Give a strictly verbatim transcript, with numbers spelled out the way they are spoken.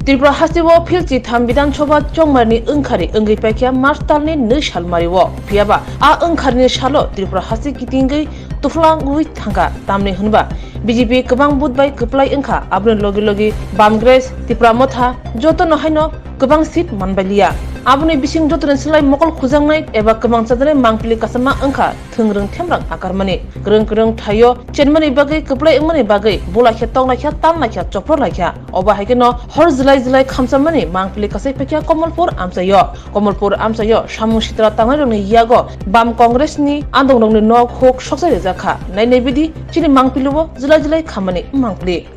Tripura hasteo philchi tham Bidhan Sabha chongmarni wngkhari wngwi paikha March talni nwi salmario. Phiyaba a wngkharini salo Tripura haste kitingwi tuflangwi thangkha, tamni hwnba B J P kwbang booth bai kwplai wngkha, aboni logi logi Bamgres, Tipra Motha jotono haino kwbang seat manbailiya. Aboni bising jotoni slai mokol khujaknai eba kwbang chajaknai mangpili kasama wngkha thwngrwng themrang akarmani. Kwrwng kwrwng thaio chenmani bagwi kwplai wngmani bagwi bulaikha, tonglaikha, tanlaikha, choprolaikha. Obo hai kheno hor jwlai jwlai khamchamani mangpili kasai paikha Komolpur amchaio. Komolpur amchaio samung sitra tangnairokni yago Bam Congressni andongrokni nok huk sokchai rijak kha. Nainai bidi chini mangpilio jwlai jwlai khammani mangpili.